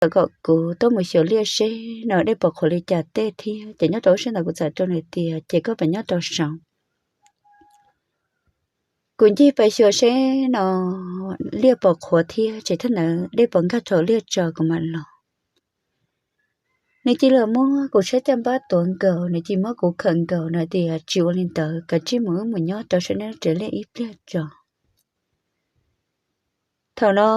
txawm kom kuv tuaj mus xyuas liaj seb no dej pos qhuav li cas tej thiab. Ces nyob rau lub sij hawm ntawd kuv txawm rau nws tias ces koj pab nyob rau saud, kuv ncig pab xyuas seb no liaj pos qhuav thiab tsis tag ntawd dej pos nkag rau liaj tso kuv mam los. Nws cia li muab kuv sab caj npab tuav nkaus, nws cia li muab kuv khawm nkaus, nws tias tsis ua li ntawd, kav tsij mus wb mus nyob rau sab neb tsev liaj ib pliag tso. Thaum no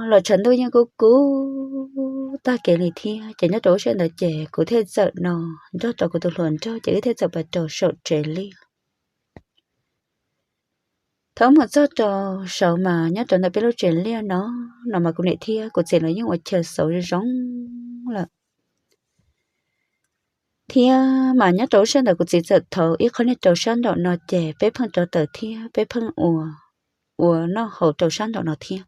los tshav ntuj yeej kub kub tag kev li thiab, ces nyob rau lub sij hawm ntawd ces kuv thiaj txawm no nrog rau kuv tus hluas nraug ces wb thiaj txawm pais rau saum tsev liaj. Thaum mus txog rau saud mas nyob rau ntawm peb lub tsev liaj no, no mas kuv niam thiab kuv txiv los yeej ua chaw xauv zoo lawm. Thiab mas nyob rau lub sij hawm ntawd kuv txiv txawm thauv ib qho niag rau sab nraum no ces peb pheej rau tawm thiab peb pheej ua, ua noj haus rau sab nraum no thiab.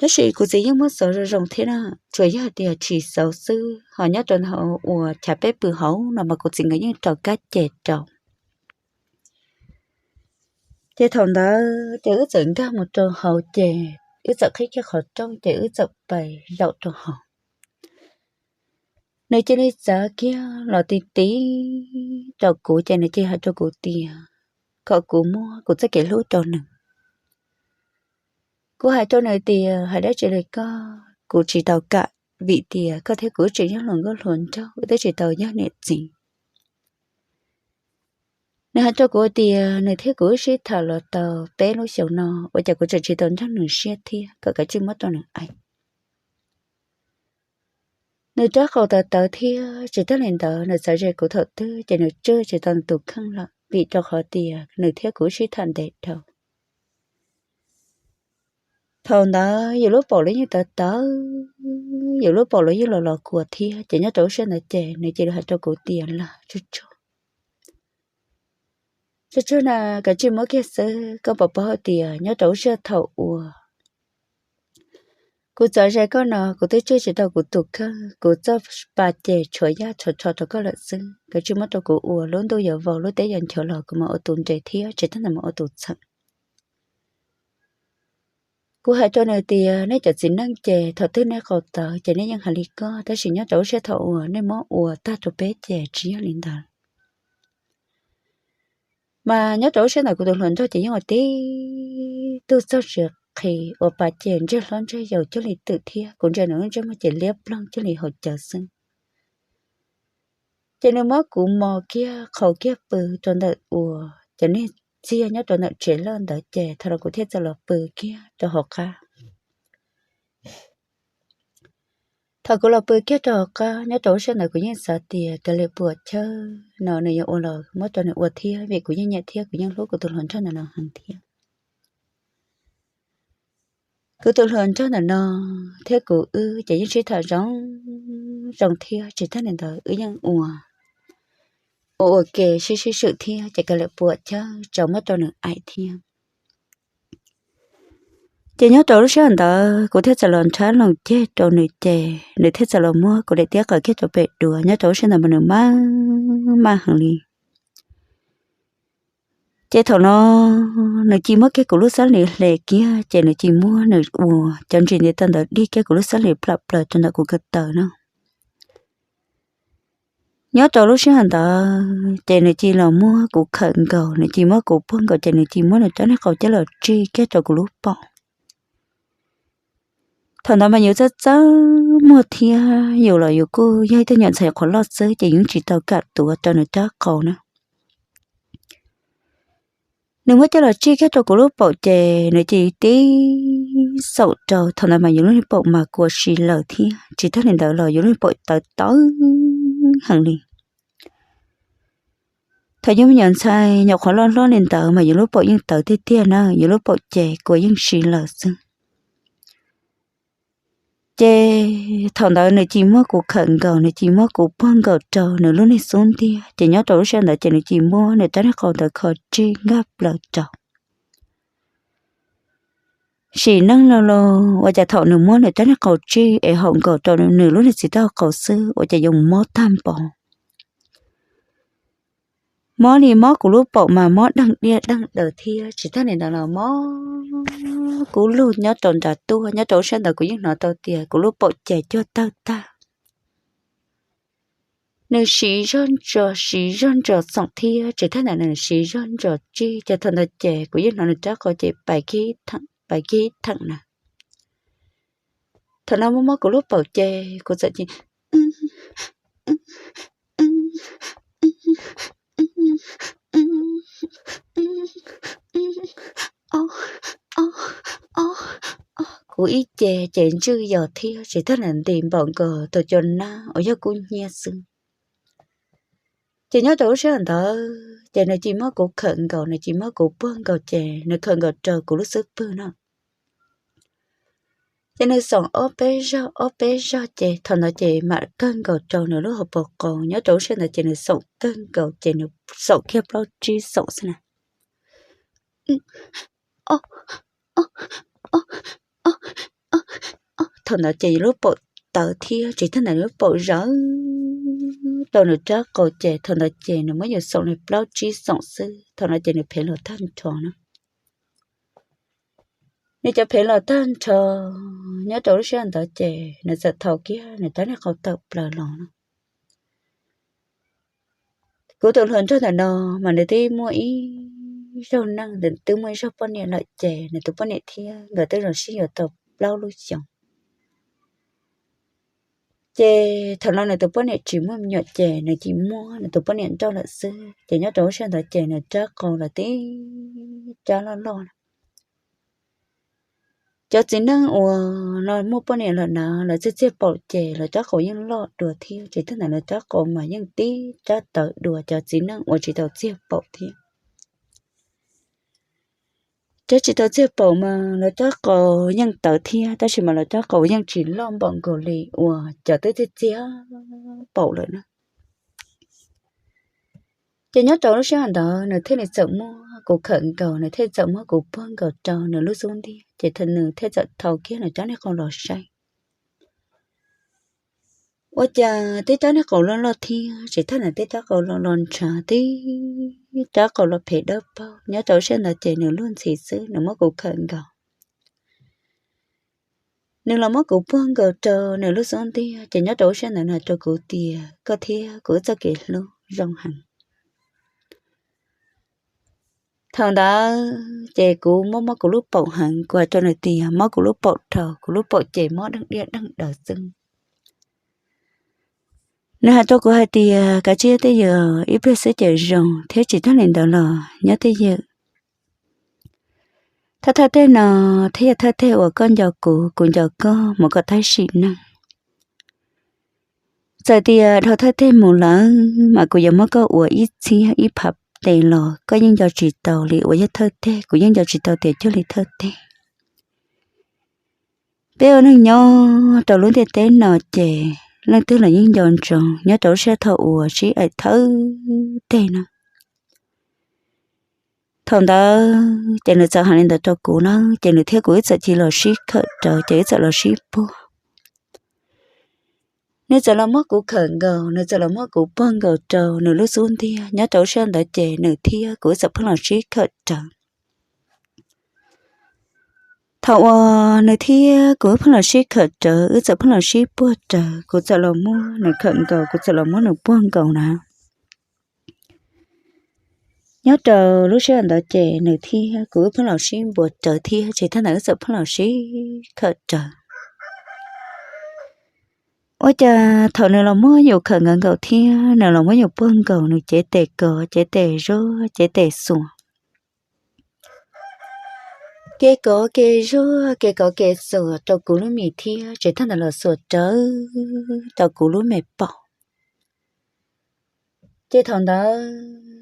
Tab sis kuv txiv yeej muab xauv zoo zoo thiab na, tsuas yog hais tias tsis xauv xwb, ho nyob rau hauv uas chav peb pw hauv no mas kuv txiv nkawd yeej rau kab ces rau. Ces thaum ntawd ces wb txawm nkag mus rau hauv ces wb txawm qhib kiag qhov rooj ces wb txawm pais zaum rau hauv. Nws cia li txav kiag los ti ti rau kuv ces nws cia li hais rau kuv tias kom kuv muab kuv txoj kev hlub rau nws. Kuv hais rau nws tias hais dab tsi li koj, kuv tsis tau kam vim tias koj thiab kuv wb tsis yog hluas nkauj hluas nraug, wb twb tsis tau yog niam txiv. Nws hais rau kuv tias nws thiab kuv wb sib tham los tau peb lub xyoos no, ua cas kuv tseem tsis tau nrog nws siab thiab, kom kav tsij muab rau nws aim. Nws rab qau tawv tawv thiab tsis tag li ntawd nws txav ze kuv thaum twg ces nws tswj tsis tau nws tus kheej lawm vim rau qhov tias nws thiab kuv wb sib tham ntev dhau. Thaum ntawd yus lub paum los yeej tawv tawv, yus lub paum los yeej los los kua thiab ces nyob rau lub sij hawm ntawd ces nws cia li hais rau kuv tias lam tsuag tsuag, tsuag tsuag na, kav tsij muab kiag xwb, koj puas paub hais tias nyob rau lub sij hawm thaum uas kuv txav ze koj no kuv twb tswj tsis tau kuv tus kheej, kuv txoj pa ces tshuav yaj tshuav tsho rau koj lawm xwb, kav tsij muab rau kuv ua, lub ntuj yuav vau lub teb yuav nchuav los kuv mam ua tus nres thiab tsis tag ntawd mam ua tus txheem. Kuv hais rau nws tias nej cov txiv neej ces thaum twg nej qau tawv ces nej yeej hais li koj, tab sis nyob rau lub sij hawm thaum uas nej muab ua tag rau peb ces tsis yog li ntawd. Mas nyob rau lub sij hawm ntawd kuv tus hluas nraug ces yeej ua tib tug txog siav qhi ua pa ces ntsej hlob ntsej yau cuag li twm thiab kuv ntsia nws lub ntsej muag ces liab ploog cuag li hauv cawv xwb. Ces nws muab kuv mos kiag qhau kiag pw rau ntawm uas cov niag txiag nyob rau ntawm tsev lawj ntawd ces thaum no kuv thiaj txawm los pw kiag rau hauv qab. Thaum kuv los pw kiag rau hauv qab nyob rau lub sij hawm ntawd kuv yeej xav tias kav liam puam chawb no nws yuav ua los muab rau nws ua thiab vim kuv yeej nyiam thiab kuv yeej hlub kuv tus hluas nraug ntawm no heev thiab. Kuv tus hluas nraug ntawm no thiab kuv wb ces yeej sib tham zoo zoo thiab tsis tag li ntawd wb yeej ua, ua ua ke sib sib swm thiab ces kav liam puam chawb tsaus muab rau nws aim thiab. Ces nyob rau lub sij hawm ntawd kuv thiaj txawm los nrhab loos ceg rau nws ces nws thiaj txawm los muab kuv daim tiab qaws kiag rau pem duav. Nyob rau lub sij hawm ntawd mas nws maj maj heev li. Ces thaum no nws cia muab kiag kuv lub xab lis hle kiag ces nws cia muab nws uas cov ntsis ntiv taw ntawd dig kiag kuv lub xab lis plam plaws rau ntawm kuv ko taw no. Nyob rau lub sij hawm ntawd ces nws cia los muab kuv khawm nkaus, nws cia muab kuv puag nkaus ces nws cia muab nws rab niag qau coj los tsij kiag rau kuv lub paum. Thaum ntawd mas yus txawj txawj muag thiab yus los yus kuj yog ib tug nyuam ntxhais qhuav loj xwb ces yus tsis tau kam tuav rau nws rab qau na. Nws muab coj los tsij kiag rau kuv lub paum ces nws cia tib xaum rau, thaum ntawd mas yus lub niag paum mas kua si lawm thiab tsis tag li ntawd los yus lub niag paum tawv tawv heev li. Thaum yus me nyuam ntxhais nyuam qhuav loj hlob li ntawd mas yus lub paum yeej tawv tiag tiag na, yus lub paum ces kua yeej si lawm xwb. Ces thaum ntawd nws cia muab kuv khawm nkaus, nws cia muab kuv puag nkaus rau nws lub niag xub ntiag, ces nyob rau lub sij hawm ntawd ces nws cia muab nws rab niag qau ntawd kho tsij nkag plaws rau. Sim neej laus laus ua cas thaum nws muab nws rab niag qau tsij es haum nkaus rau nws lub niag txiv taub hau qau xwb ua cas yuav mob tag npaum. Mob li mob kuv lub paum mas mob deeg diaj deeg daws thiab. Tsis tas li ntawd los mob kuv lug nyob rau nram tuaj, nyob rau lub sij hawm ntawd kuv yeej hnov tau tias kuv lub paum ces cuag tawg tag. Nws siv zog ntsos siv zog ntsos xoom thiab, tsis tas li ntawd nws siv zog ntsos tsig, ces thaum ntawd ces kuv yeej hnov nws rab qau ces pais kiag ib theem na. Thaum no mob mob kuv lub paum ces kuv txawm cia li kuv ib ce ces ntswj yos thiab, tsis tas li ntawd nti npaum nkaus tus cua nab uas yog kub hnyiab xwb. Ces nyob rau lub sij hawm ntawd ces nws cia li muab kuv khawm nkaus, nws cia li muab kuv puag nkaus, ces nws khawm nkaus rau kuv lub xub pwg no. Ces nws xoom ob peb zaug ob peb zaug, ces thaum ntawd ces mam kawg nkaus rau nws lub hauv paus qau. Nyob rau lub sij hawm ntawd ces nws xoom kawg nkaus, ces nws xoom kiag plaub tsib xoom xwb na. Thaum ntawd ces yus lub paum tawv thiab, tsis tas li ntawd lub paum zawv rau nws rab qau, ces thaum ntawd ces nws muab yus xoom li plaub tsib xoom xwb, thaum no ces nws phem los tag nrho na. Nws cov phem los tag nrho. Nyob rau lub sij hawm ntawd ces nws txawm thau kiag nws rab niag qau tawm plaws los no. Kuv tus hluas nraug ntawm no mas nws twb muaj ib zaug neej, nws twb muaj ib zaug poj niam lawm, ces nws tus poj niam thiab nkawd twb los sib yuav tau plaub lub xyoos. Ces thaum no nws tus poj niam tsis muaj me nyuam, ces nws cia li muab nws tus poj niam nrauj lawm xwb. Ces nyob rau lub sij hawm ntawd ces nws rab qau los tib rab loj loj na. Cov txiv neej uas no muaj poj niam lawm na, lawv txiag txiag paum ces lawv rab qau yeej loj dua thiab, tsis tas li ntawd lawv rab qau mas yeej tib rab tawv dua. Cov txiv neej uas tsis tau txiag paum thiab, cov tsis tau txiag paum mas lawv rab qau yeej tawv thiab, tab sis mas lawv rab qau yeej tsis loj npaum nkaus li uas cov twb txiag txiag paum lawm na. Ces nyob rau lub sij hawm ntawd nws thiaj li txawm muab kuv khawm nkaus, nws thiaj li txawm muab kuv puag nkaus rau nws lub xub ntiag, ces nws thiaj txawm thau kiag nws rab niag qau los saib. Ua cas tib rab niag qau loj loj thiab, tsis tas li ntawd tib rab qau los los ntshav, tib rab qau los phem dawb paug. Nyob rau lub sij hawm ntawd ces nws luag ntxhi xwb, nws muab kuv khawm nkaus, nws los muab kuv puag nkaus rau nws lub xub ntiag. Ces nyob rau lub sij hawm ntawd nws hais rau kuv tias koj thiab kuv wb txoj kev hlub zoo heev. Thaum ntawd ces kuv mob mob kuv lub paum heev, kuv hais rau nws tias mob kuv lub paum dhau, kuv lub paum ces mob deeg diaj deeg daws xwb. Nws hais rau kuv hais tias kav tsij tej yam ib pliag xwb ces zoo, thiab tsis tas li ntawd los nyob tej yam thawj thawj tej no thiab yog thawj tej uas koj nco kuv, kuv nco koj mus kom tab sim neej. Txawm tias dhau thawj tej mus lawm mas kuv yuav muab koj ua ib txhiab ib phav tes los koj yeej nco tsis tau li uas yog thawj tej, kuv yeej nco tsis tau tias cuag li thawj tej. Peb ua neeg nyob rau lub ntiaj teb no ces leej twg los yeej nco ntsoov nyob rau lub sij hawm thaum uas sib aim thawj tej no. Thaum ntawd ces nws txawm hais li ntawd rau kuv na, ces nws thiab kuv wb txawm cia li los sib khawm rawv, ces wb txawm los sib puag. Nws txawm los muab kuv khawm nkaus, nws txawm los muab kuv puag nkaus rau nws lub xub ntiag. Nyob rau lub sij hawm ntawd ces nws thiab kuv wb txawm pheej los sib khawm rawv. Thaum uas nws thiab kuv wb pheej los sib khawm rawv, wb txawm pheej los sib puag rawv, kuv txawm los muab nws khawm nkaus, kuv txawm los muab nws puag nkaus na. Nyob rau lub sij hawm ntawd ces nws thiab kuv wb pheej los sib npuas rawv thiab, tsis tas li ntawd wb txawm pheej los sib khawm rawv. Ua cas thaum nws los muab yus khawm nkaus nkaus thiab nws los muab yus puag nkaus, nws cev tes kov, cev tes zuag, cev tes xuas, kev kov kev zuag, kev kov kev xuas rau kuv lub mis thiab tsis tas li ntawd los xuas rawv rau kuv lub me paum. Ces thaum ntawd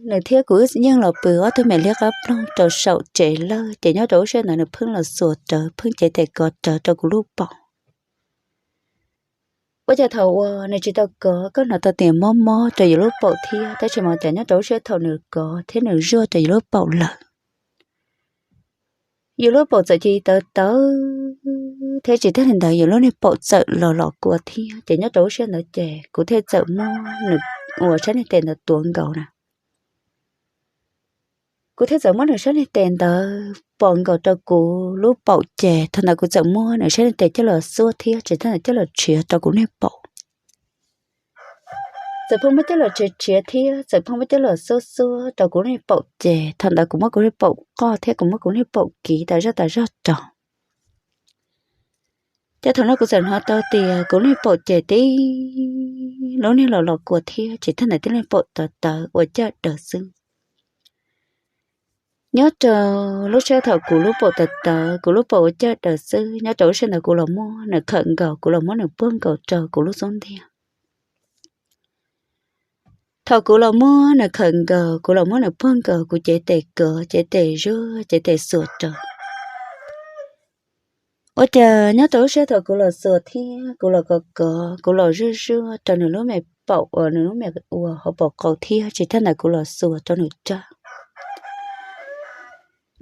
nws thiab kuv wb yeej los pw ob tug me liab qab ploog rau saum tsev lawm, ces nyob rau lub sij hawm ntawd nws pheej los xuas rawv, pheej cev tes kov rawv rau kuv lub paum. Ua cas thaum uas nws tsis tau kov, koj hnov tau tias mob mob rau yus lub paum thiab, tab sis mas cas nyob rau lub sij hawm thaum nws kov thiab nws zuaj rau yus lub paum lawm, yus lub paum txawm cia li tawv tawv thiab tsis tas li ntawd yus lub niag paum txawm los los kua thiab. Ces nyob rau lub sij hawm ntawd ces kuv thiaj txawm muab nws ua sab niag tes ntawd tuav nkaus na. Kuv thiaj txawm muab nws sab niag tes ntawd pos nkaus rau kuv lub paum ces thaum ntawd kuv txawm muab nws sab niag tes coj los xuab thiab tsis tas ntawd coj los tshiav rau kuv niag paum. Txawm pheej muab coj los tshiav tshiav thiab txawm pheej muab coj los xuab xuab rau kuv niag paum ces thaum ntawd kuv muab kuv niag paum qoj thiab kuv muab kuv niag paum kiv tas zaj tas zaj rau. Ces thaum no kuv txawm hnov tau tias kuv niag paum ces tib lub niag los los kua thiab tsis tas ntawd tib lub niag paum tawv tawv ua caj daws xwb. Nyob rau lub sij hawm thaum kuv lub paum tawv tawv kuv lub paum ua caj daws xwb nyob rau lub sij hawm ntawd kuv los muab nws khawm nkaus kuv los muab nws puag nkaus rau kuv lub xub ntiag. Thaum kuv los muab nws khawm nkaus kuv los muab nws puag nkaus kuv cev tes kov cev tes zuag cev tes xuas rau. Ua cas nyob rau lub sij hawm thaum kuv los xuas thiab kuv los kov kov kuv los zuag zuag rau nws lub me paum uas nws lub me ua hauv paus qau thiab tsis tas ntawd kuv los xuas rau nws rab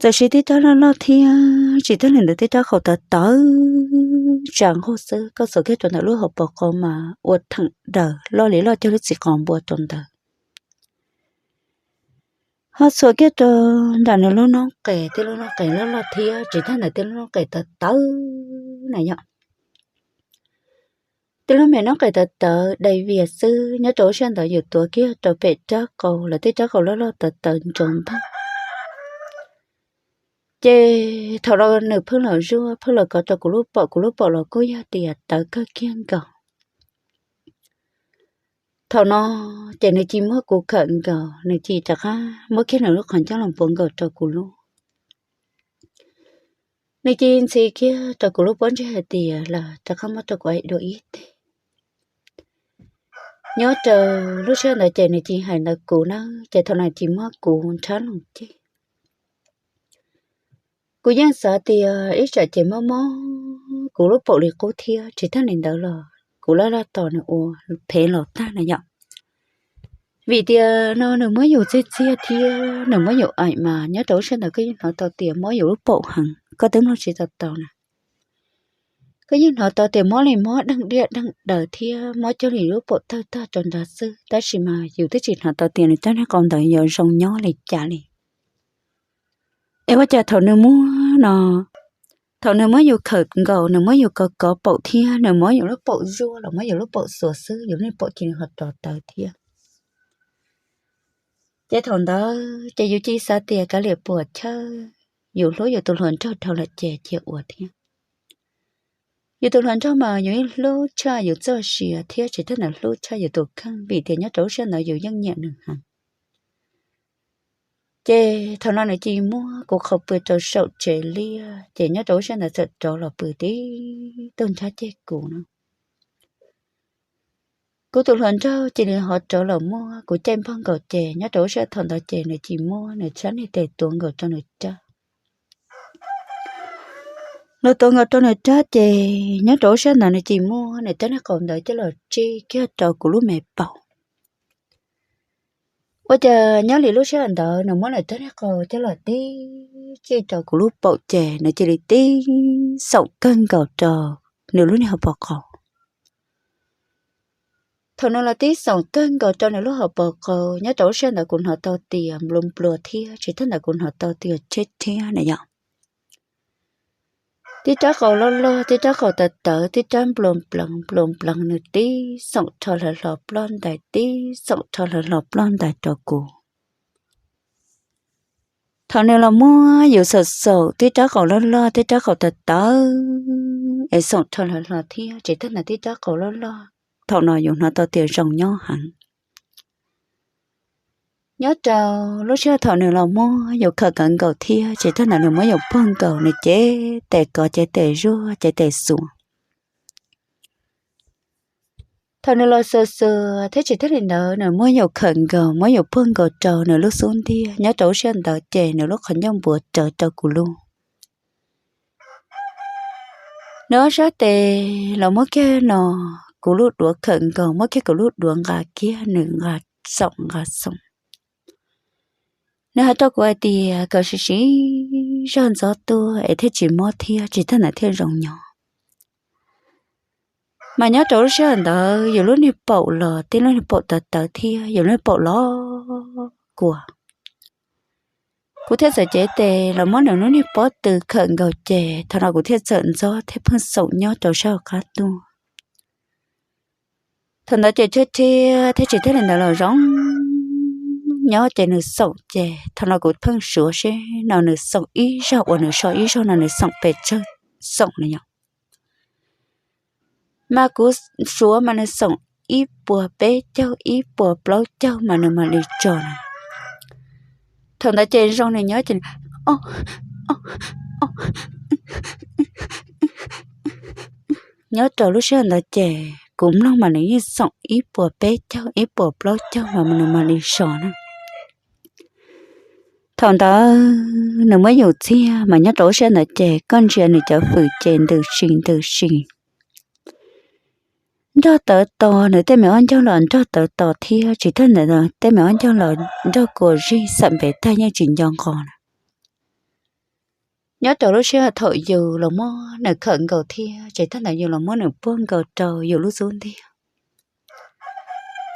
txawm siv tib rab loj loj thiab tsis tas li ntawd tib rab qau tawv tawv tsa nqug xwb koj xuas kiag rau ntawm lub hauv paus qau mas ua theem daws loj li loj cog lub txiv qos npua rau ntawd. Ho xuas kiag rau ntawm nws lub noob qes tib lub noob qes loj loj thiab tsis tas ntawd tib lub noob qes tawv tawv na yom. Tib lub me noob qes tawv tawv dai vias xwb nyob rau lub sij hawm ntawd yus tuav kiag rau pem rab qau los tib rab qau loj loj tawv tawv ntsoov npag. Ces thaum no nws pheej los zuag pheej los kov rau kuv lub paum kuv lub paum los kuj yog tias tawv kawg kiag nkaus. Thaum no ces nws cia muab kuv khawm nkaus nws cia rov qab muab kiag nws lub qhov ncauj los npuav nkaus rau kuv lub nws cia ntxhi kiag rau kuv lub pob ntseg hais tias los rov qab muab rau kuv aim dua ib teg. Nyob rau lub sij hawm ntawd ces nws cia hais ntawd kuv na ces thaum no cia muab kuv nrhab loo ceg. Kuv yeej xav tias ib tsam ces mob mob kuv lub paum li qub thiab tsis tas li ntawd los kuv laj laj tos nws ua phev los tag na yom. Vim tias no nws muab yus txiag txiag thiab nws muab yus aim mas nyob rau lub sij hawm ntawd koj yeej hnov tau tias mob yus lub paum heev koj twb mloog tsis tau tau na. Koj yeej hnov tau tias mob li mob deej diaj deej daws thiab mob cuag li lub paum tawg tag rau nrad xwb tab sis mas yus twb tsis hnov tau tias nws rab niag qau ntawd yuav zoo nyob li cas li. Es ua cas thaum nws muab no, thaum nws muab yus khawm nkaus nws muab yus kov kov paum thiab nws muab yus lub paum zuaj los muab yus lub paum xuas xwb yus lub paum cia li ho rov tawv thiab. Ces thaum ntawd ces yus cia xav tias kav liam puam chawj, yus hlub yus tus hluas nraug dhau lawm ces cia ua thiab. Yus tus hluas nraug mas yus yeej hlub tshaj yus txoj sia thiab tsis tas ntawd hlub tshaj yus tus kheej vim tias nyob rau lub sij hawm ntawd yus yeej nyiam nws heev. Ces thaum no nws cia muab kuv qhau pw rau saum tsev liaj ces nyob rau lub sij hawm ntawd txawm rov los pw tib tug nrhab ceg kuv no. Kuv tus hluas nraug cia li ho rov los muab kuv caij npog nkaus ces nyob rau lub sij hawm thaum ntawd ces nws cia muab nws rab niag tes tuav nkaus rau nws rab los tuav nkaus rau nws rab ces nyob rau lub sij hawm ntawd nws cia muab nws rab niag qau ntawd coj los tsij kiag rau kuv lub me paum. Ua cas nyob li lub sij hawm ntawd nws muab nws rab niag qau coj los tib tsij rau kuv lub paum ces nws cia li tib xoom kawg nkaus rau nws lub niag hauv paus qau. Thaum nws los tib xoom kawg nkaus rau nws lub hauv paus qau nyob rau lub sij hawm ntawd kuv hnov tau tias nplua nplua thiab tsis tas ntawd kuv hnov tau tias tsheb thiab na yom. Tib rab qau loj loj tib rab qau tawv tawv tib rab nplua npleev nplua npleev nws tib xoom rho hlawv hlo ploj ntais tib xoom rho hlawv hlo ploj ntais rau kuv. Thaum nws los muab yus xaum xaum tib rab qau loj loj tib rab qau tawv tawv es xoom rho hlawv hlo thiab tsis tas ntawd tib rab qau loj loj thaum no yus hnov tau tias zoo nyob heev. Nyob rau lub sij hawm thaum nws los muab yus khawm kawv nkaus thiab tsis tas ntawd nws muab yus puag nkaus nws cev tes kov cev tes zuaj cev tes xuas. Thaum nws los xuas xuas thiab tsis tas li ntawd nws muab yus khawm nkaus muab yus puag nkaus rau nws lub xub ntiag nyob rau lub sij hawm ntawd ces nws lub qhov ncauj npuav rawv rau kuv lub nws ob sab tes los muab kiag no kuv lub duav khawm nkaus muab kiag kuv lub duav nqa kiag nws nqa xoom nqa xoom. Nws hais rau kuv hais tias kom siv siv zog ntxov tuaj es thiaj tsis mob thiab tsis tas ntawd thiaj zoo nyob. Mas nyob rau lub sij hawm ntawd yus lub niag paum los tib lub niag paum tawv tawv thiab yus lub niag paum los kua Kuv thiaj txawm cev tes los muab nws lub niag pob tw khawm nkaus ces thaum no kuv thiaj txawm ntxov thiab pheej xoom nyob rau sab hauv qab tuaj. Thaum ntawd ces thiab thiab thiab tsis thiaj li ntawd los zoo nyob ces nws xoom ces thaum no kuv pheej suav seb no nws xoom ib zaug uas nws so ib zaug no nws xoom pes tsawg xoom na yom. Mas kuv suav mas nws xoom ib puas peb caug ib puas plaub caug mas nws mam li tso na. Thaum ntawd ces zoo nws nyob ces nyob rau lub sij hawm ntawd ces kuv mloog mas nws yeej xoom ib puas peb caug ib puas plaub caug mas nws mam li so na. Thaum ntawd nws muab yus txiag mas nyob rau lub sij hawm ntawd ces koj ntsia nws cov fwm ces ntws si ntws si. Nrog tawv tos nws tej me ob ncaug los nrog tawv tos thiab tsis thawj ntawd tej me ob ncaug los nrog kuas zij xawm npev tag yeej tsis nco nqos na. Nyob rau lub sij hawm thaum yus los muab nws khawm nkaus thiab tsis thawj ntawd yus los muab nws puag nkaus rau yus lub xub ntiag.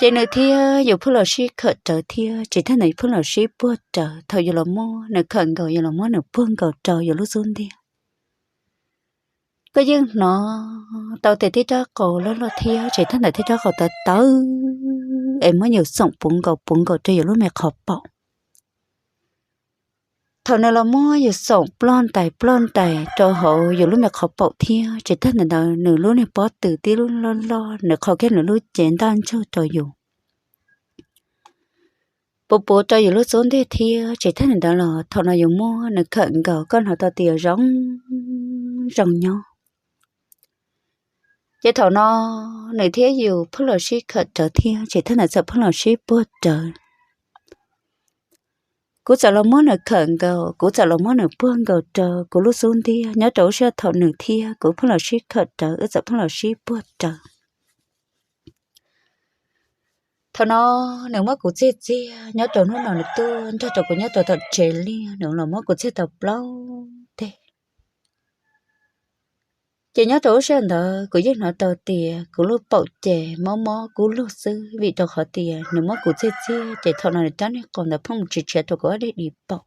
Ces nws thiab yus pheej los sib khawm rawv thiab tsis thawj ntawd yus pheej los sib puag rawv thaum yus los muab nws khawm nkaus yus los muab nws puag nkaus rau yus lub xub ntiag. Koj yeej hnov tau tias tib rab qau loj loj thiab tsis thawj ntawd tib rab qau tawv tawv es muab yus xoom puv nkaus puv nkaus rau yus lub me qhov paum. Thaum nws los muab yus xoom ploj ntais ploj ntais rau hauv yus lub me qhov paum thiab tsis thawj ntawd nws lub niag pob tw tib lub loj loj nws qhau kiag nws lub cev ntaj ntsug rau yus puv puv rau yus lub xub ntiag thiab tsis thawj ntawd los thaum no yus muab nws khawm nkaus koj hnov tau tias zoo zoo nyob. Ces thaum no nws thiab yus pheej los sib khawm rawv thiab tsis thawj ntawd txawm pheej los sib puag rawv. Kuv txawm los muab nws khawm nkaus kuv txawm los muab nws puag nkaus rau kuv lub xub ntiag nyob rau lub sij hawm thaum nws thiab kuv pheej los sib khawm rawv wb txawm pheej los sib puag rawv. Thaum no nws muab kuv txiag txiag nyob rau hnub no nws tuaj nrog rau kuv nyob rau tom tsev liaj nws los muab kuv txiag tau plaub teg. Ces nyob rau lub sij hawm ntawd kuv yeej hnov tau tias kuv lub paum ces mob mob kub lug xwb vim rau qhov tias nws muab kuv txiag txiag ces thaum no nws rab niag qau ntawd pheej mus tsis tshiav rau kuv ob daim di paum.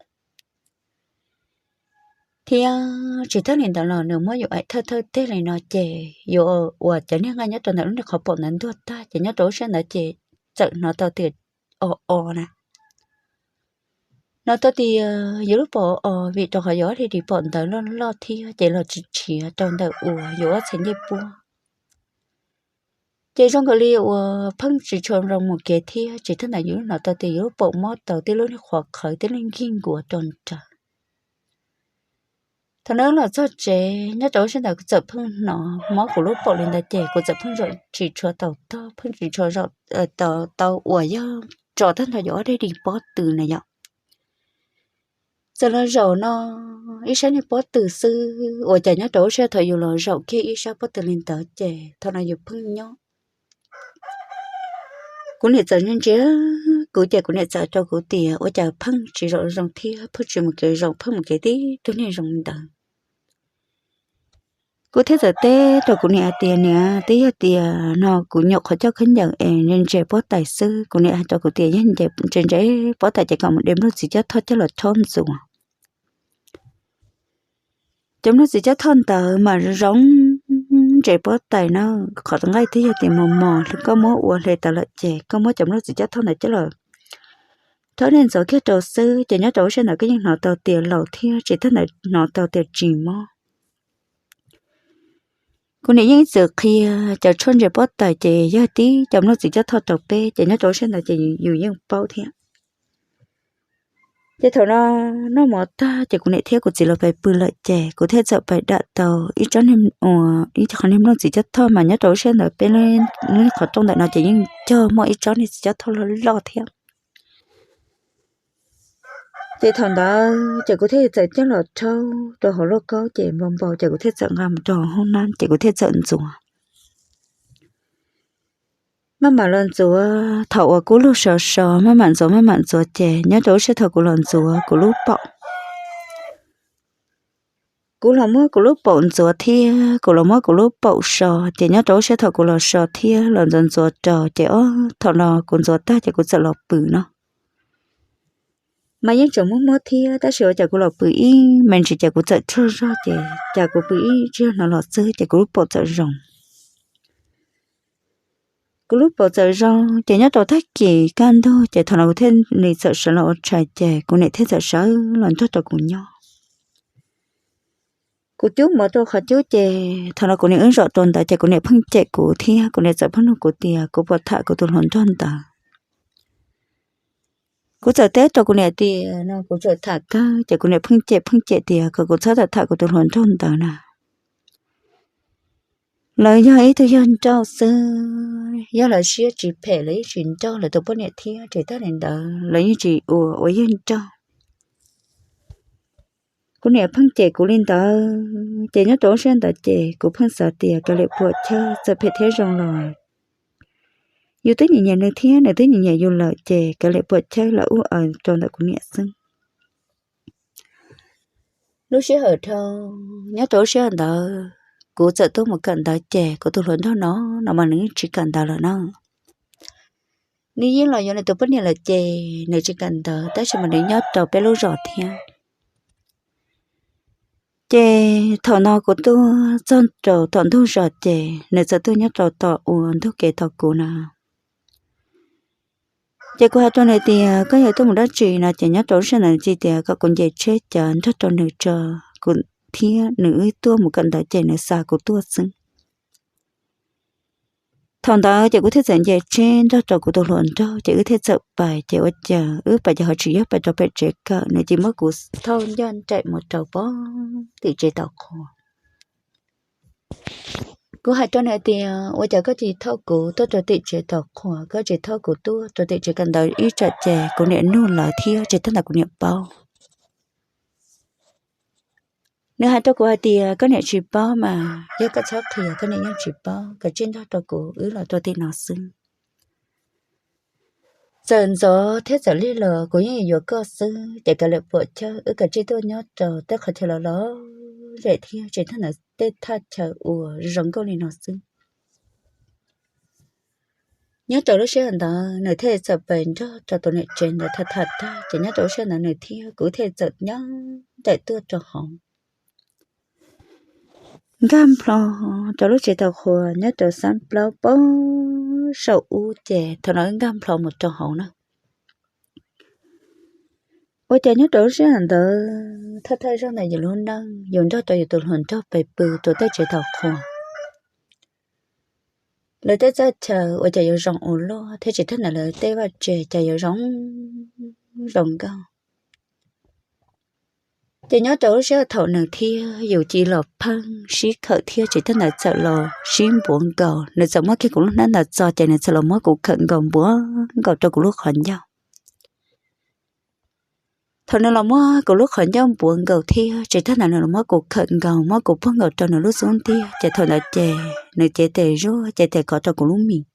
Thiab tsis thawj li ntawd los nws muab yus aim thawj thawj teg li no ces yus uas cov niag nqaij nyob rau ntawm lub niag qhov paum ntawd ntuag tag ces nyob rau lub sij hawm ntawd ces txawm hnov tau tias o o na. Hnov tau tias yus lub paum o vim rau qhov yus ob daim di paum ntawd loj loj thiab ces los tsis tshiav rau ntawm uas yus ob txhais ncej puab. Ces zoo nkaus li uas pheej tsis tshua zoo mus kev thiab tsis thawj ntawd yus hnov tau tias yus lub paum mob tau tib lub niag qhuav qhawv tib lub nkig nkuas rau nraud. Thaum nws los txog tsev nyob rau lub sij hawm ntawd kuv txawm pheej hnov mob kuv lub paum li ntawd ces kuv txawm pheej zaum tsis tshua tau tog pheej tsis tshua zaum tau uas yog tso tag nrho yus ob daim di pob tw na yom. Txawm los zaum no ib sab niag pob tw xwb ua cas nyob rau lub sij hawm thaum yus los zaum kiag ib sab pob tw li ntawd ces thaum no yus pheej nyob. Kuv niam txawm ntsia ntsia kuv ces kuv niam txawm rau kuv tias ua cas pheej tsis zaum zoo thiab pheej tsis mus kev zoo pheej mus kev tib tug niag zoo li ntawd. Kuv thiaj txawm teb rau kuv niam hais tias niam twb yog tias no kuv nyuam qhuav coj khaub ncaws es ntse pob tais xwb. Kuv niam hais rau kuv tias yog ntse ntse pob tais ces kom mus de nplooj txiv coj thoj coj los rhaub ntxuav. Cov nplooj txiv coj thoj ntawd mas zoo ntse pob tais na, qhov nqaij twb yog tias mos mos koj muab ua hle tas lawm ces koj muab cov nplooj txiv coj thoj ntawd coj los rhaub niag ntxuav kiag rau xwb ces nyob rau lub sij hawm ntawd koj yeej hnov tau tias laus thiab tsis thawj ntawd hnov tau tias tsis mob. Kuv niam yeej ib txwm qhia cov tshuaj ntse pob tais ces yog tib cov nplooj txiv coj thoj rau peb ces nyob rau lub sij hawm ntawd ces yus yeej paub thiab. Ces thaum no noj mov tag ces kuv niam thiab kuv txiv los pais pw lawm ces kuv thiaj txawm pais dam tau ib tsob niag uas ib qho niag nplooj txiv coj thoj mas nyob rau lub sij hawm ntawd peb lub qhov rooj ntawm no ces yeej cog muaj ib tsob niag txiv coj thoj loj loj thiab. Ces thaum ntawd ces kuv thiaj txawm coj los rhaub rau hauv lauj kaub ces npau npau ces kuv thiaj txawm nqa mus rau hauv hoob nab ces kuv thiaj txawm ntxuav. Maj mam los ntxuav thaum uas kub lug so so maj mam ntxuav maj mam ntxuav ces nyob rau lub sij hawm thaum kuv los ntxuav kuv lub paum, kuv los muab kuv lub paum ntxuav thiab kuv los muab kuv lub paum so ces nyob rau lub sij hawm thaum kuv los so thiab los ntxuav ntxuav rau ces ob thaum no kuv ntxuav tag ces kuv txawm los pw no. mas yeej tseem muaj muaj thiab, tab sis ua cas kuv los pw ib me ntsis ces kuv txawm tsaug zog ces cas kuv pw ib tsig hnov los xwb ces kuv lub paum txawm zoo. Kuv lub paum txawm zoo ces nyob rau tag kis kaj ntug ces thaum no kuv thiaj li txawm sawv los ua tshais ces kuv niam thiaj txawm sawv los nrog rau kuv nyob. Kuv cub mov rau qhov cub ces thaum no kuv niam wb zaum rau ntawd ces kuv niam pheej cem kuv thiab kuv niam txawm pheej nug kuv tias kuv puas tham kuv tus hluas nraug ntawd. Kuv txawm teb rau kuv niam tias no kuv tseem tham kawg ces kuv niam pheej cem pheej cem tias kom kuv txhob tham tham kuv tus hluas nraug ntawd na. Lawv yog ib tug yawg nrauj xwb, yog lawv siab tsis phem lawv yeej tsis nrauj lawv tus poj niam thiab, tsis tag li ntawd lawv yeej tsis ua ua yawg nrauj. Kuv niam pheej cem kuv li ntawd ces nyob rau lub sij hawm ntawd ces kuv pheej xav tias kav liam puam chawj, txawm phem thiab zoo los yus twb nyiam nyiam nws thiab nws twb nyiam nyiam yus lawm ces kav liam puam chawj los ub aws rau ntawm kuv niam xwb. Lub sij hawm dhau, nyob rau lub sij hawm ntawd kuv txawm tuaj mus kawm ntawv ces kuv tus hluas nraug no, no mas nws yeej tsis kawm ntawv lawm na. Nws yeej los yuav nws tus poj niam lawm ces nws tsis kawm ntawv tab sis mas nws nyob rau peb lub zos thiab. Ces thaum no kuv tuaj txog rau tom ntug zos ces nws txawm tuaj nyob rau tom uas ntug kev tos kuv na. Ces kuv hais rau nws tias koj yog tuaj mus dab tsi no ces nyob rau lub sij hawm ntawd nws tsis tias kom kuv nce tsheb cav nrog rau nws tso, kuv thiab nws wb tuaj mus kawm ntawv ces nws xa kuv tuaj xwb. Thaum ntawd ces kuv thiaj txawm nce tsheb nrog rau kuv tus hluas nraug ces wb thiaj txawm pais ces ua cas wb pais ces ho tsis yog pais rau pem tsev kawm, nws cia muab kuv thauj ncaj nraim mus rau pem tim tsev tos qhua. Kuv hais rau nws tias ua cas koj tsis thauj kuv tuaj rau tim tsev tos qhua, koj tsis thauj kuv tuaj rau tim tsev kawm ntawv ib tsam ces kuv niam nug lawv thiab tsis tag ntawd kuv niam paub. Nws hais rau kuv hais tias koj niam tsis paub mas yog koj txhob qhia, koj niam yeej tsis paub, koj tsij nrog rau kuv wb los rau tim no xwb. Txawm ntxov thiab txawm lig los kuv yeej yuav koj xwb, ces kav liam puam chawj wb kav tsij tuaj nyob rau tej qhov chaw los los zem thiab tsis thaj ntawd tej thaj chaw uas zoo nkauj li no xwb. Nyob rau lub sij hawm ntawd nws thiaj txawm pais nrog rau tus niam tsev ntawd tham tham tag ces nyob rau lub sij hawm ntawd nws thiab kuv thiaj txawm nyob nraim tuaj rau hauv. Nkag nplho rau lub tsev tos qhua nyob rau xab plaub pob saum ub ces thaum no wb nkag nplho mus rau hauv na. Ua cas nyob rau lub sij hawm ntawd thawj thawj zaug ntawm yus lub neej yus nrog rau yus tus hluas nraug pais pw rau tej tsev tos qhua. Lawv tej txaj chaw ua cas yuav zoo ua luaj thiab tsis thaj ntawd lawv tej vaj tse cas yuav zoo zoo nkauj. Ces nyob rau lub sij hawm thaum nws thiab yus cia los pheej sib khawm thiab tsis thaj ntawd txawm los sib npuav nkaus, nws txawm muab kiag kuv lub hnab ntawd txo ces nws txawm los muab kuv khawm nkaus npuav nkaus rau kuv lub qhov ncauj. Thaum nws los muab kuv lub qhov ncauj npuav nkaus thiab tsis thaj ntawd nws los muab kuv khawm nkaus muab kuv puag nkaus rau nws lub xub ntiag ces thaum ntawd ces nws cev tes zuaj cev tes kov rau kuv lub mis.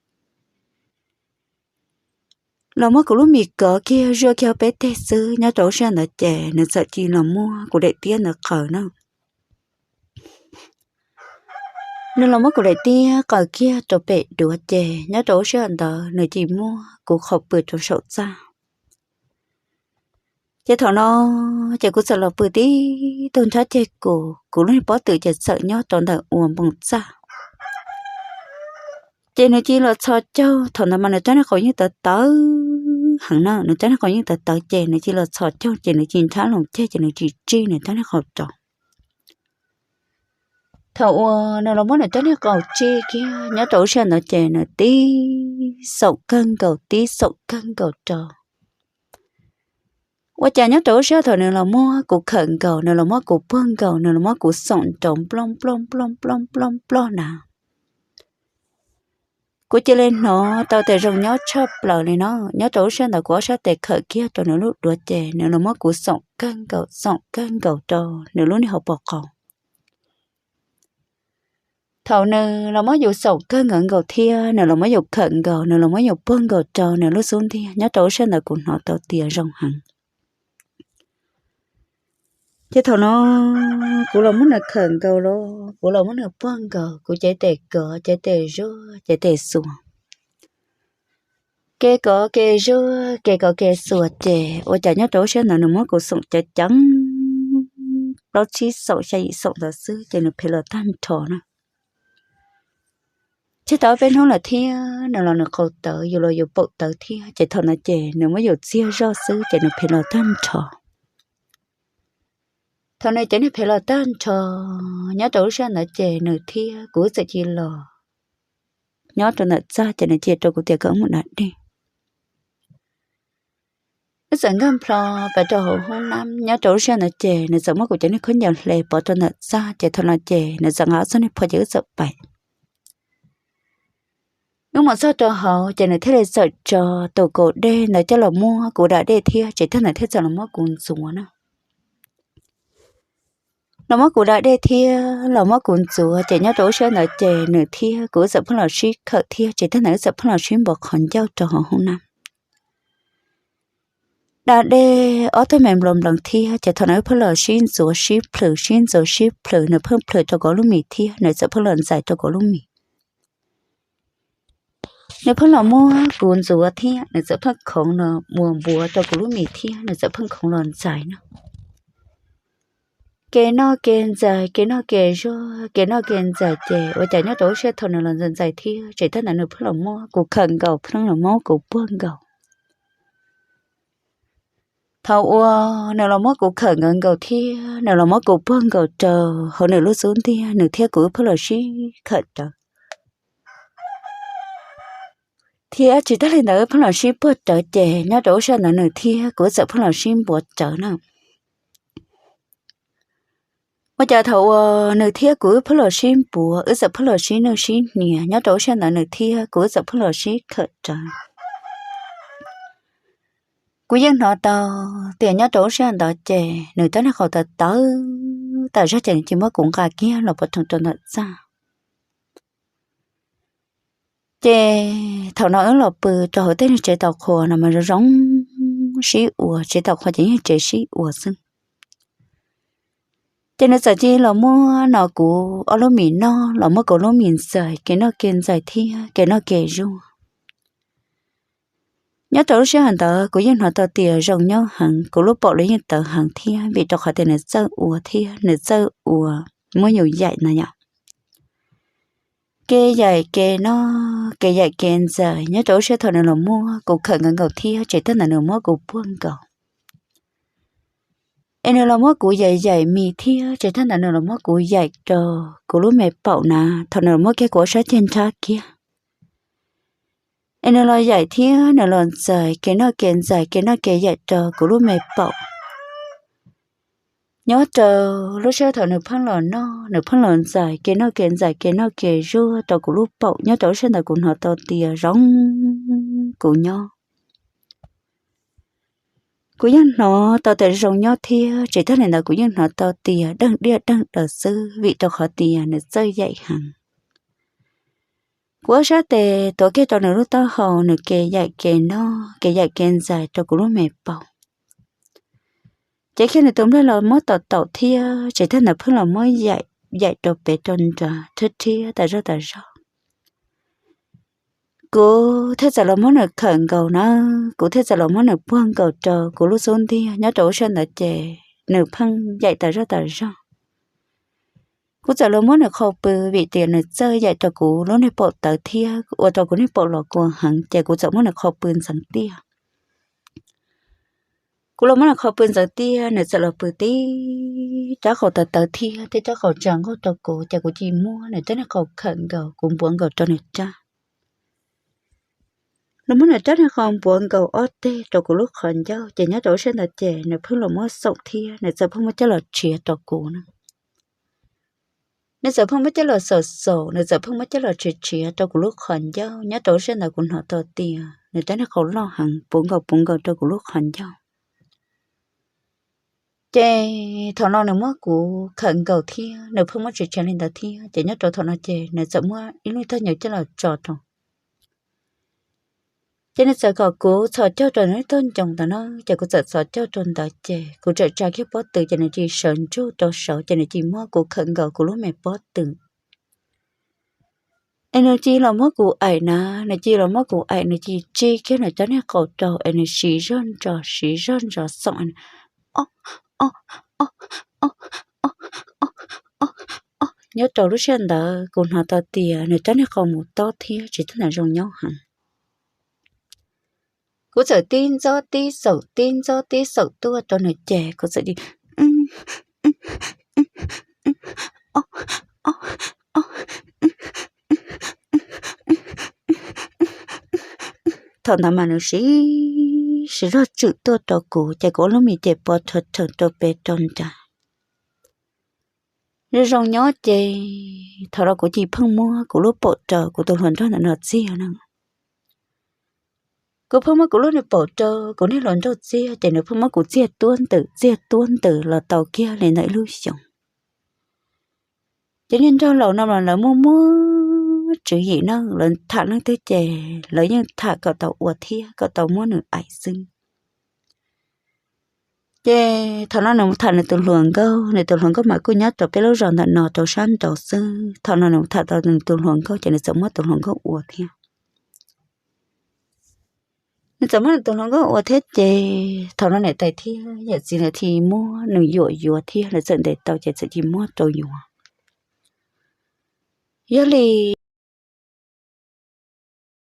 Los muab kuv lub mis kov kiag zuaj kiag peb teg xwb, nyob rau lub sij hawm ntawd ces nws txawm cia los muab kuv daim tiab ntawd qaws na. Nws los muab kuv daim tiab qaws kiag rau pem duav ces nyob rau lub sij hawm ntawd nws cia muab kuv qhau pw rau saum txaj. Ces thaum no ces kuv txawm los pw tib tug nrhab ceg kus, kuv lub niag pob tw ces txawm nyob rau ntawm uas npoo txaj. Ces nws cia los txhos caug, thaum ntawd mas nws rab niag qau yeej tawv tawv heev na, nws rab niag qau yeej tawv tawv ces nws cia los txhos caug ces nws cia nrhab loos ceg ces nws cia tsij nws rab niag qau rau. Thaum uas nws los muab nws rab niag qau tsij kiag nyob rau lub sij hawm ntawd ces nws tib xaum kawg nkaus tib xaum kawg nkaus rau. Ua cas nyob rau lub sij hawm thaum nws los muab kuv khawm nkaus, nws los muab kuv puag nkaus, nws los muab kuv xaum nrov nploj nploj nploj nploj nploj nploj na. Kuv cia li hnov tau tes zoo nyob tshaj plaws li no, nyob rau lub sij hawm ntawd kuv ob sab tes khawm kiag rau nws lub duav ces nws los muab kuv xaum kawg nkaus xaum kawg nkaus rau nws lub niag hauv paus qau. Thaum nws los muab yus xaum kawg nkaus nkaus thiab nws los muab yus khawm nkaus, nws los muab yus puag nkaus rau nws lub xub ntiag, nyob rau lub sij hawm ntawd kuv hnov tau tias zoo heev. Ces thaum no kuv los muab nws khawm nkaus los kuv los muab nws puag nkaus, kuv cev tes kov cev tes zuaj cev tes xuas. Kev kov kev zuag, kev kov kev xuas ces ua cas nyob rau lub sij hawm ntawd nws muab kuv xoom ceev ceev plaub tsib xoom xya yim xoom ntawd xwb ces nws phem los tag nrho na. Tseg tau peb hnub lawm thiab nws los nws qaug tawv, yus los yus paum tawv thiab ces thaum no ces nws muab yus txiag zoj xwb ces nws phem los tag nrho. Thaum nws cov niag phem los tag nrho, nyob rau lub sij hawm ntawd ces nws thiab kuv wb txawm cia li los nyob rau ntawm txaj ces nws cia li rau kuv tias kom wb mus da dej. Wb txawm nkag nplho pas rau hauv hoob nab, nyob rau lub sij hawm ntawd ces nws txawm muab kuv cov niag khaub ncaws hle pov rau ntawm txaj ces thaum no ces nws txawm nqa ob txoj niag phua ces wb txawm pais. Wb mus txog rau hauv ces nws thiaj li txawm tso tus kaus dej ntawd coj los muab kuv da dej thiab tsev tag ntawd thiaj txawm los muab kuv ntxuav na. Los muab kuv da dej thiab los muab kuv ntxuav ces nyob rau lub sij hawm ntawd ces nws thiab kuv wb txawm pheej los sib khawm thiab tsev tag ntawd wb txawm pheej los sib npuav qhov ncauj rau hauv hoob nab. Da dej ob tug me nploos nploos thiab ces thaum no wb pheej los sib ntxuav sib plhws sib ntxuav sib plhws, nws pheej plhws rau kuv lub mis thiab nws txawm pheej los ntxais rau kuv lub mis. Nws pheej los muab kuv ntxuav thiab nws txawm pheej khoov los mus npuav rau kuv lub mis thiab nws txawm pheej khoov los ntxais no. Kev noj kev ntxais, kev noj kev zuag, kev noj kev ntxais ces ua cas nyob rau lub sij hawm thaum nws los ntxais ntxais thiab tsev tag ntawd nws pheej los muab kuv khawm nkaus, pheej los muab kuv puag nkaus. Thaum uas nws los muab kuv khawm nkaus nkaus thiab nws los muab kuv puag nkaus rau hauv nws lub xub ntiag, nws thiab kuv wb pheej los sib khawm rawv thiab tsis tag li ntawd wb pheej los sib puag rawv ces nyob rau lub sij hawm ntawd nws thiab kuv wb txawm pheej los sib npuav rawv na. Ua cas thaum uas nws thiab kuv wb pheej los sib npuav, wb txawm pheej los sib nwj sib hniav, nyob rau lub sij hawm ntawd nws thiab kuv wb txawm pheej los sib khawm rawv. Kuv yeej hnov tau tias nyob rau lub sij hawm ntawd ces nws rab niag qau tawv tawv tas zog ces nws cia li muab kuv nqa kiag los pov rhees rau ntawm txaj. Ces thaum no wb los pw rau hauv tej niag tsev taus qhuas no mas zoo zoo sib ua, tsev taus qhuas ces yeej tsev sib ua xwb. Ces nws txawm cia li los muab no kuv ob lub mis noj, los muab kuv lub mis ntxais, kev noj kev ntxais thiab kev noj kev zuag. Nyob rau lub sij hawm ntawd kuv yeej hnov tau tias zoo nyob heev, kuv lub paum los yeej tawv heev thiab vim rau qhov tias nws txawj ua thiab nws txawj ua muab yus yaim na yom. Kev yaim kev noj, kev yaim kev ntxais, nyob rau lub sij hawm thaum nws los muab kuv khawm nkaus nkaus thiab tsev tag ntawd nws muab kuv puag nkaus. Es nws los muab kuv yaim yaim mis thiab tsev tag ntawd nws los muab kuv yaim rau kuv lub me paum na, thaum nws los muab kiag kuv ob sab ceg nrab kiag. Es nws los yaim thiab nws los ntxais kev noj kev ntxais kev noj kev yaim rau kuv lub me paum. Nyob rau lub sij hawm thaum nws pheej los noj, nws pheej los ntxais kev noj kev ntxais kev noj kev zuag rau kuv lub paum, nyob rau lub sij hawm ntawd kuv hnov tau tias zoo kuv nyob. Kuv yeej hnov tau tias zoo nyob thiab tsis tag li ntawd kuv yeej hnov tau tias deej diaj deej daws xwb vim rau qhov tias nws txawj yaim heev. Kuv ob sab tes tuav kiag rau nws lub taub hau, nws kev yaim kev noj kev yaim kev ntxais rau kuv lub me paum. Cev kiag nws tus nplaig los muab taum taum thiab tsis tag ntawd pheej los muab yaim, yaim rau pem rau nrad rhiab rhiab tas zog tas zog. Kuv thiaj txawm los muab nws khawm nkaus na, kuv thiaj txawm los muab nws puag nkaus rau kuv lub xub ntiag, nyob rau lub sij hawm ntawd ces nws pheej yaim tas zog tas zog. Kuv txawm los muab nws qhau pw vim tias nws txawj yaim rau kuv lub niag paum tawv thiab ua rau kuv niag paum los kua heev ces kuv txawm muab nws qhau pw ntxeev tiaj. Kuv los muab nws qhau pw ntxeev tiaj, nws txawm los pw tib rab qau tawv tawv thiab tib rab qau tsa nkaus rau kuv ces kuv cia li muab nws rab niag qau khawm nkaus, kuv npuav nkaus rau nws rab. Los muab nws rab niag qau npuav nkaus ob teg rau kuv lub qhov ncauj ces nyob rau lub sij hawm ntawd ces nws pheej los muab xoom thiab nws txawm pheej muab coj los tshiav rau kuv na. Nws txawm pheej muab coj los xaum xaum, nws txawm pheej muab coj los tshiav tshiav rau kuv lub qhov ncauj, nyob rau lub sij hawm ntawd kuv hnov tau tias nws rab niag qau loj heev puv nkaus puv nkaus rau kuv lub qhov ncauj. Ces thaum no nws muab kuv khawm nkaus thiab nws pheej muab tshiav tshiav li ntawd thiab ces nyob rau thaum no ces nws txawm muab ib lub tog ncaug coj los tso rau. Ces nws txawm kom kuv txhos caug rau nws lub tog ncaug ntawd na, ces kuv txawm txhos caug rau ntawd ces kuv txawm tsa kiag pob tw ces nws cia li sawv ntsug rau saud ces nws cia li muab kuv khawm nkaus kuv lub me pob tw. Es nws cia li los muab kuv aim na, nws cia li los muab kuv aim, nws cia li tsij kiag nws cov niag qau rau es nws siv zog ntsos siv zog ntsos xoom. Nyob rau lub sij hawm ntawd kuv hnov tau tias nws cov niag qau mus tob thiab tsis tag nws zoo nyob heev. Kuv txawm tib ntxob tib xaum tib ntxob tib xaum tuaj rau nws ces kuv txawm li Thaum ntawd mas nws siv, siv zog tswm tuaj rau kuv ces kuv ua lub me ces pov rhawv rhawv rau pem rau nrad. Zoo zoo nyob ces thaum no kuv cia li pheej muab kuv lub paum rau kuv tus hluas nraug ntawm no txiag na. Kuv pheej muab kuv lub niag paum rau kuv niag hluas nraug txiag ces nws pheej muab kuv txiag tuab ntws txiag tuab ntws los tau kiag li ntawm ib lub xyoos. Ces niag nraug laus no mas lawv muaj muaj tswv yim na, lawv tham leej twg ces lawv yeej tham kom tau ua thiab kom tau muab nws aim xwb. Ces thaum no nws mus tham nws tus hluas nkauj, nws tus hluas nkauj mas kuj nyob rau peb lub zos ntawm no rau sab nraud xwb. Thaum no nws mus tham tau nws tus hluas nkauj ces nws txawm muab tus hluas nkauj ua thiab. Nws txawm muab nws tus hluas nkauj ua thiab ces thaum no niam tais thiab yawm txiv nws thiaj muab nws yuam yuav thiab, nws txawm ntes tau ces txawm cia li muab rau yuav. Yog li